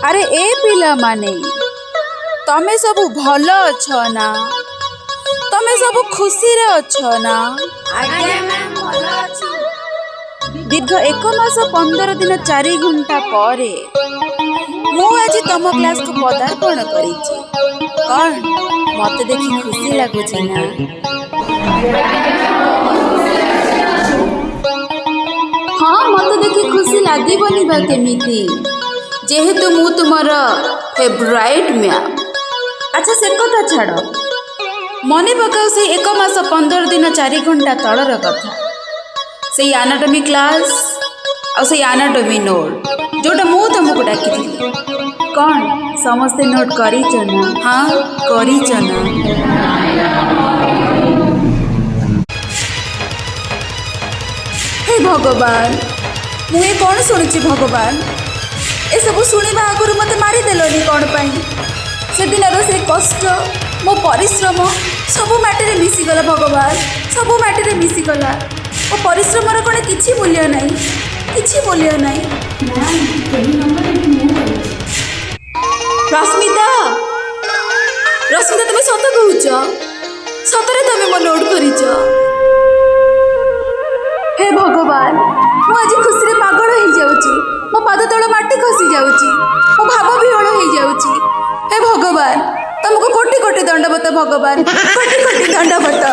ଆରେ ଏ ପିଲାମାନେ, ତମେ ସବୁ ଭଲ ଅଛ ନା? ତମେ ସବୁ ଖୁସିରେ ଅଛ ନା? ଆଜ୍ଞା ମ୍ୟାମ୍, ଭଲ ଅଛୁ। ଦୀର୍ଘ 1 ମାସ 15 ଦିନ 4 ଘଣ୍ଟା ପରେ ମୁଁ ଆଜି ତମ କ୍ଲାସକୁ ପଦାର୍ପଣ କରିଛି। କ'ଣ ମତେ ଦେଖି ଖୁସି ଲାଗୁଛି ନା? ହଁ, ମତେ ଦେଖି ଖୁସି ଲାଗିବନି ବା କେମିତି, ଯେହେତୁ ମୁଁ ତୁମର ଫେଭରାଇଟ୍ ମ୍ୟାମ୍। ଆଚ୍ଛା, ସେ କଥା ଛାଡ଼। ମନେ ପକାଅ ସେଇ 1 ମାସ 15 ଦିନ 4 ଘଣ୍ଟା ତଳର କଥା, ସେଇ ଆନାଟମି କ୍ଲାସ୍ ଆଉ ସେଇ ଆନାଟମି ନୋଟ୍ ଯୋଉଟା ମୁଁ ତମକୁ ଡାକିଥିଲି। କ'ଣ ସମସ୍ତେ ନୋଟ୍ କରିଛ ନା? ହଁ, କରିଛ ନା? ହେ ଭଗବାନ, ମୁଁ ଏ କ'ଣ ଶୁଣୁଛି? ଭଗବାନ, ଏସବୁ ଶୁଣିବା ଆଗରୁ ମୋତେ ମାରିଦେଲନି କ'ଣ ପାଇଁ? ସେଦିନର ସେ କଷ୍ଟ, ମୋ ପରିଶ୍ରମ ସବୁ ମାଟିରେ ମିଶିଗଲା। ଭଗବାନ, ସବୁ ମାଟିରେ ମିଶିଗଲା। ମୋ ପରିଶ୍ରମର କ'ଣ କିଛି ମୂଲ୍ୟ ନାହିଁ? କିଛି ମୂଲ୍ୟ ନାହିଁ? ମ୍ୟାମ୍, ସେହି ନମ୍ବରଟି ମୁଁ କରିଛି। ରଶ୍ମିତା, ରଶ୍ମିତା, ତୁମେ ସତ କହୁଛ? ସତରେ ତମେ ମୋ ନୋଟ୍ କରିଛ? ହେ ଭଗବାନ, ମୁଁ ଆଜି ଖୁସିରେ ପାଗଳ ହେଇଯାଉଛି। ମୋ ପାଦ ତଳ ମାଟି ଖସି ଯାଉଛି। ମୋ ଭାବ ବିହ୍ୱଳ ହେଇଯାଉଛି। ହେ ଭଗବାନ, ତମକୁ କୋଟି କୋଟି ଦଣ୍ଡବତ। ଭଗବାନ, କୋଟି କୋଟି ଦଣ୍ଡବତ।